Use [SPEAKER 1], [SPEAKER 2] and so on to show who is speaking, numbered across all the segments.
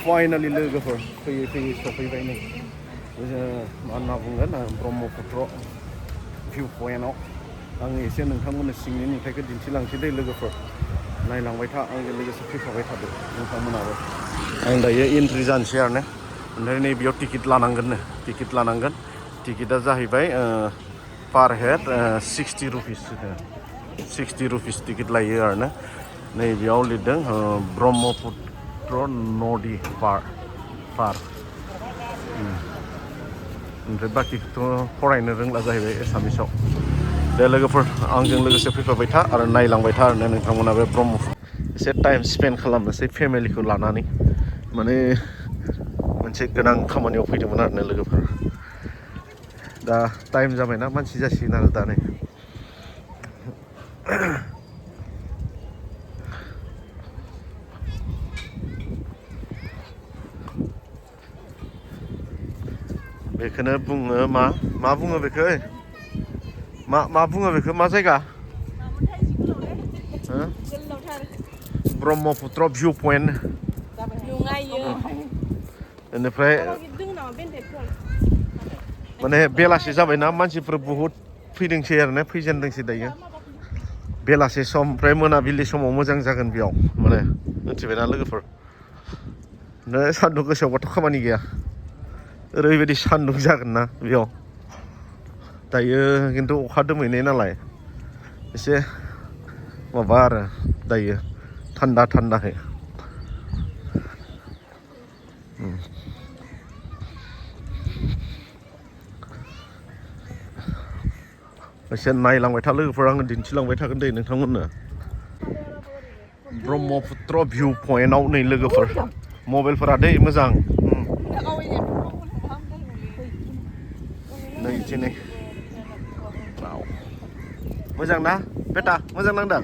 [SPEAKER 1] finally लोगोफोर फैयै फैयै सफैबाय नै मा होनना बुंगोन ब्रह्मपुत्र भिउ पइन्टआव आं एसे नोंथांमोननो सिंनि नुथायखौ दिन्थिलांसै दै लोगोफोर नायलांबाय था आंजों लोगोसे फैफाबाय थादो नोंथांमोनाबो आं दायो एन्ट्रि जानोसै आरो ने ओमफ्राय नैबेयाव टिकेट लानांगोन टिकेटआ जाहैबाय पार हेड 60 रुपिस टिकेट लायो आरो ना नैबेयाव लिरदों ब्रह्मपुत्र नदी पार ओमफ्राय बाखिखौथ' फरायनो रोंला जाहैबाय एसामिसाव दे लोगोफोर आंजों लोगोसे फैफाबाय था आरो नायलांबाय था आरो नोंथांमोना बे ब्रह्मपुत्र एसे टाइम स्पेन्ड खालामनोसै फेमिलिखौ लानानै माने मोनसे गोनां खामानियाव फैदोंमोन आरो लोगोफोर दा टाइम जाबायना मानसि जासिगोन आरो दा नै बेखौनो बुङो मा बुङो बेखौ मा बुङो बेखौ मा जायगा ब्रह्मपुत्र भिउ पइन्ट बेनिफ्राय माने बेलासि जाबायना मानसिफोर बहुद फैदोंसै आरो ना फैजेनदोंसै दायो बेलासि सम ओमफ्राय मोनाबिलि समाव मोजां जागोन बेयाव माने मिथिबायना लोगोफोर सान्दुं गोसायावबाथ' खामानि गैया ओरैबायदि सान्दुं जागोन ना बेयाव दायो खिन्थु अखा दोमैनाय नालाय एसे माबा आरो दायो थान्दाहै एसे नायलांबाय था लोगोफोर आङो दिन्थिलांबाय थागोन दे नोंथांमोननो ब्रह्मपुत्र भिउ पइन्टआव नै लोगोफोर मबाइलफोरा दै मोजां नै इदिनो मोजां ना बेटा मोजां नांदों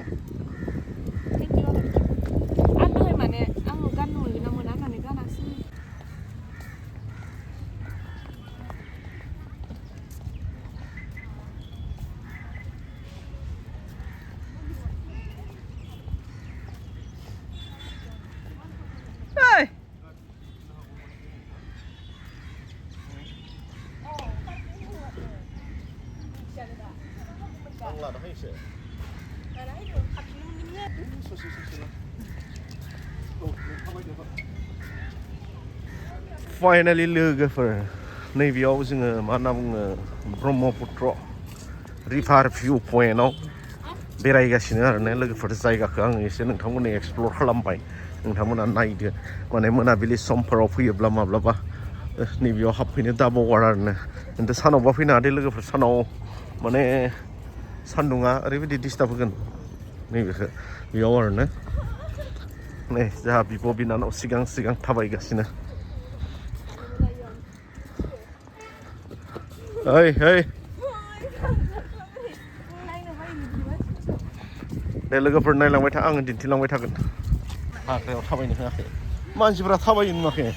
[SPEAKER 1] फाइनालि लोगोफोर नैबेयाव जोङो मा होनना बुङो ब्रह्मपुत्र रिभार भिउ पइन्टआव बेरायगासिनो आरो ने लोगोफोर जायगाखौ आङो एसे नोंथांमोननो एक्सप्लर खालामबाय नोंथांमोना नायदो माने मोनाबिलि समफोराव फैयोब्ला माब्लाबा नैबेयाव हाबफैनो दा बावगार आरो ना खिन्थु सानावबा फैनो हादे लोगोफोर सानाव माने सान्दुङा ओरैबायदि डिस्टार्ब होगोन नैबेखौ बेयाव आरो ना नै जोंहा बिब' बिनानाव सिगां थाबायगासिनो ओइ दे लोगोफोर नायलांबाय था आङो दिन्थिलांबाय थागोन हाग्रायाव थाबायनो होआखै मानसिफ्रा थाबायो नुवाखै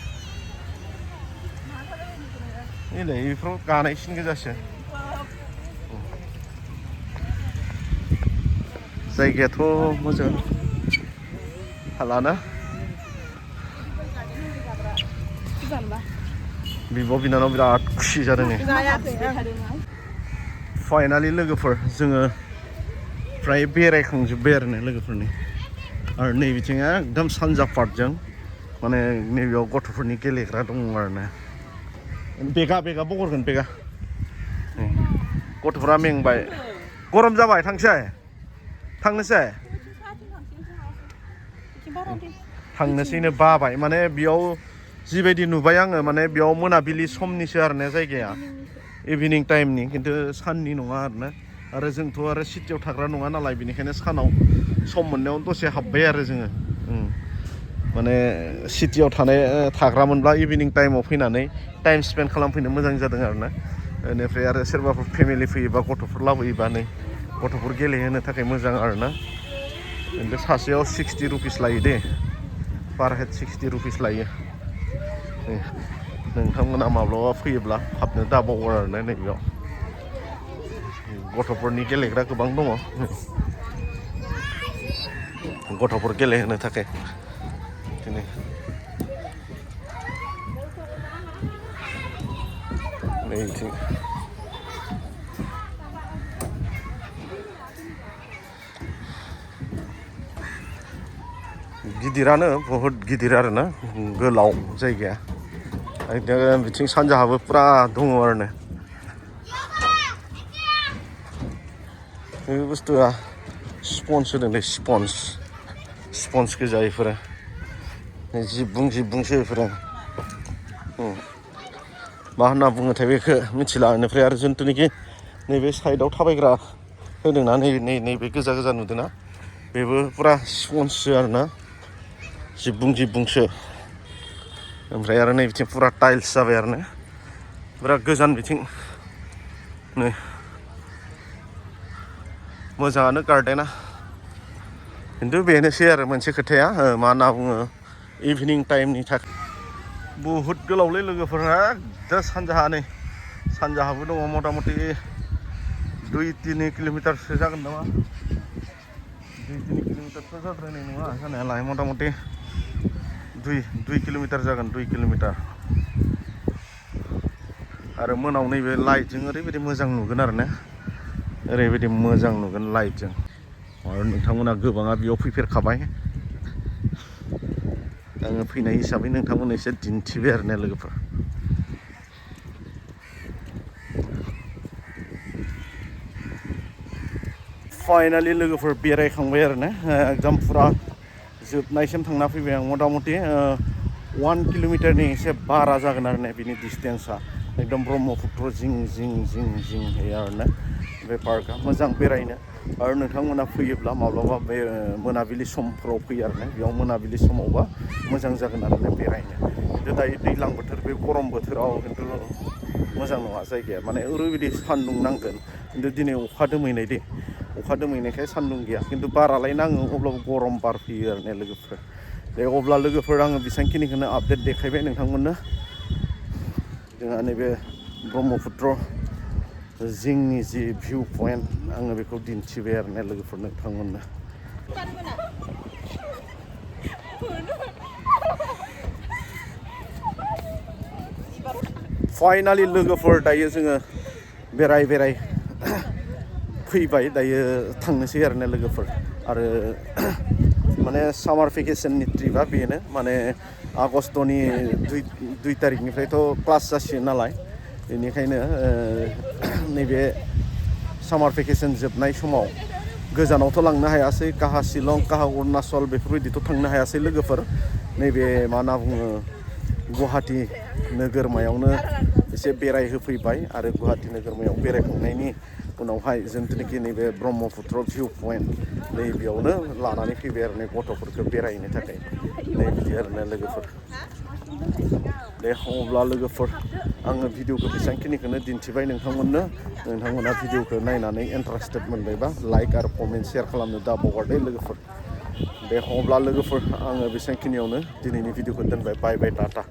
[SPEAKER 1] नै बेफोराव गानायसिन गोजासो जायगायाथ' मोजां हालाना बिब' बिनानाव बिराद खुसि जादों फाइनालि लोगोफोर जोङो फ्राय बेरायखांजोब्बाय आरो लोगोफोरनि आरो नैबिथिं एकदम सानजा पार्टजों माने नैबेयाव गथ'फोरनि गेलेग्रा दङ आरो ना बेगा बगरगोन बेगा गथ'फ्रा मेंबाय गरम जाबाय थांनोसैनो बाबाय माने बेयाव जिबायदि नुबाय आङो माने बेयाव मोनाबिलि समनिसो आरो ना जायगाया इभिनिं टाइमनि खिन्थु साननि नङा आरो जोंथ' आरो सिटियाव थाग्रा नङा नालाय बेनिखायनो सानाव सम मोननायाव दसे हाबबाय आरो जोङो माने सिटियाव थाग्रामोनब्ला इभिनिं टाइमाव फैनानै टाइम स्पेन्ड खालामफैनो मोजां जादों आरो ना बेनिफ्राय आरो सोरबाफोर फेमिलि फैयोबा गथ'फोर लाबोयोबा नै गथ'फोर गेलेहोनो थाखाय मोजां आरो ना खिन्थु सासेयाव 60 रुपिस लायो दे पार हेड 60 रुपिस लायो नोंथांमोना माब्लाबा फैयोब्ला हाबनो दाबावो आरो ना नैबेयाव गथ'फोरनि गेलेग्रा गोबां दङ गथ'फोर गेलेहोनो थाखाय बिदिनो नैथिं गिदिरानो बहुत गिदिर आरोना गोलाव जायगाया बिथिं सानजाहाबो पुरा दङ आरोना बे बुस्थुआ स्पन्ज होदोंलै स्पन्ज गोजा इफोरो जिबुंसो इफोरो मा होनना बुङोथाय बेखौ मिथिला बेनिफ्राय आरो जिथुनाखि नैबे साइडआव थाबायग्रा होदोंना नैबे गोजा नुदोंना बेबो पुरा स्पन्जसो आरोना जिबुंसो ओमफ्राय आरो नै बिथिं पुरा टाइल्स जाबाय आरोना बिराद गोजान बिथिं नै मोजाङानो गार्डेना खिन्थु बेनोसै आरो मोनसे खोथाया मा होनना बुङो इभिनिं टाइमनि थाखाय बहुद गोलावलै लोगोफोरा एकदम सानजाहाबो दङ मथा मथि 2-3 किल'मिटारसो जागोन नामा 2-3 किल'मिटारसो जाद्रायनाय नङा जानायालाय मथा मथि 2 किल'मिटार जागोन 2 किल'मिटार आरो मोनाव नैबे लाइटजों ओरैबायदि मोजां नुगोन आरोना ओरैबायदि मोजां नुगोन लाइटजों आरो नोंथांमोना गोबाङा बेयाव फैफेरखाबाय आङो फैनाय हिसाबै नोंथांमोननो एसे दिन्थिबाय आरोना लोगोफोर फाइनालि लोगोफोर बेरायखांबाय आरोना एकदम पुरा जोबनायसिम थांना फैबाय आं मथा मथि 1 किल'मिटारनि एसे बारा जागोन आरोना बिनि डिसटेन्सआ एकदम ब्रह्मपुत्र जिं आरोना बे पार्कआ मोजां बेरायनो आरो नोंथांमोना फैयोब्ला माब्लाबा बे मोनाबिलि समफोराव फैयो आरोना बेयाव मोनाबिलि समावबा मोजां जागोन आरोना बेरायनो खिन्थु दायो दैज्लां बोथोर बे गरम बोथोराव खिन्थु मोजां नङा जायगाया माने ओरैबायदि सान्दुं नांगोन खिन्थु दिनै अखा दोमैनायखाय सान्दुं गैया खिन्थु बारालाय नाङो अब्लाबो गरम बार फैयो आरोना लोगोफोर दे अब्ला लोगोफोर आङो बेसांखिनिखौनो आपडेट देखायबाय नोंथांमोननो जोंहा नैबे ब्रह्मपुत्र जिंनि जि भिउ पइन्ट आङो बेखौ दिन्थिबाय आरोना लोगोफोर नोंथांमोननो फाइनालि लोगोफोर दायो जोङो बेराय फैबाय दायो थांनोसै आरोना लोगोफोर आरो माने सामार भेकेसननि ट्रिपआ बेनो माने आगस्टनि 2 तारिखनिफ्रायथ' क्लास जासिगोन नालाय बेनिखायनो नैबे सामार भेकेसन जोबनाय समाव गोजानावथ' लांनो हायासै काहा शिलं काहा अरुणाचल बेफोरबायदिथ' थांनो हायासै लोगोफोर नैबे मा होनना बुङो गुवाहाटि नोगोरमायावनो एसे बेरायहोफैबाय आरो गुवाहाटि नोगोरमायाव बेरायखांनायनि उनावहाय जिथुनाखि नैबे ब्रह्मपुत्र भिउ पइन्ट नैबेयावनो लानानै फैबाय आरो गथ'फोरखौ बेरायनो थाखाय बिदि आरोना लोगोफोर दे अब्ला लोगोफोर आङो भिडिअखौ बेसांखिनिखौनो दिन्थिबाय नोंथांमोना भिडिअखौ नायनानै इन्टारेस्टेड मोनबायबा लाइक आरो कमेन्ट शेयार खालामनो दा बावगारदे लोगोफोर दे अब्ला लोगोफोर आङो बेसांखिनियावनो दिनैनि भिडिअखौ दोनबाय बाय टाटा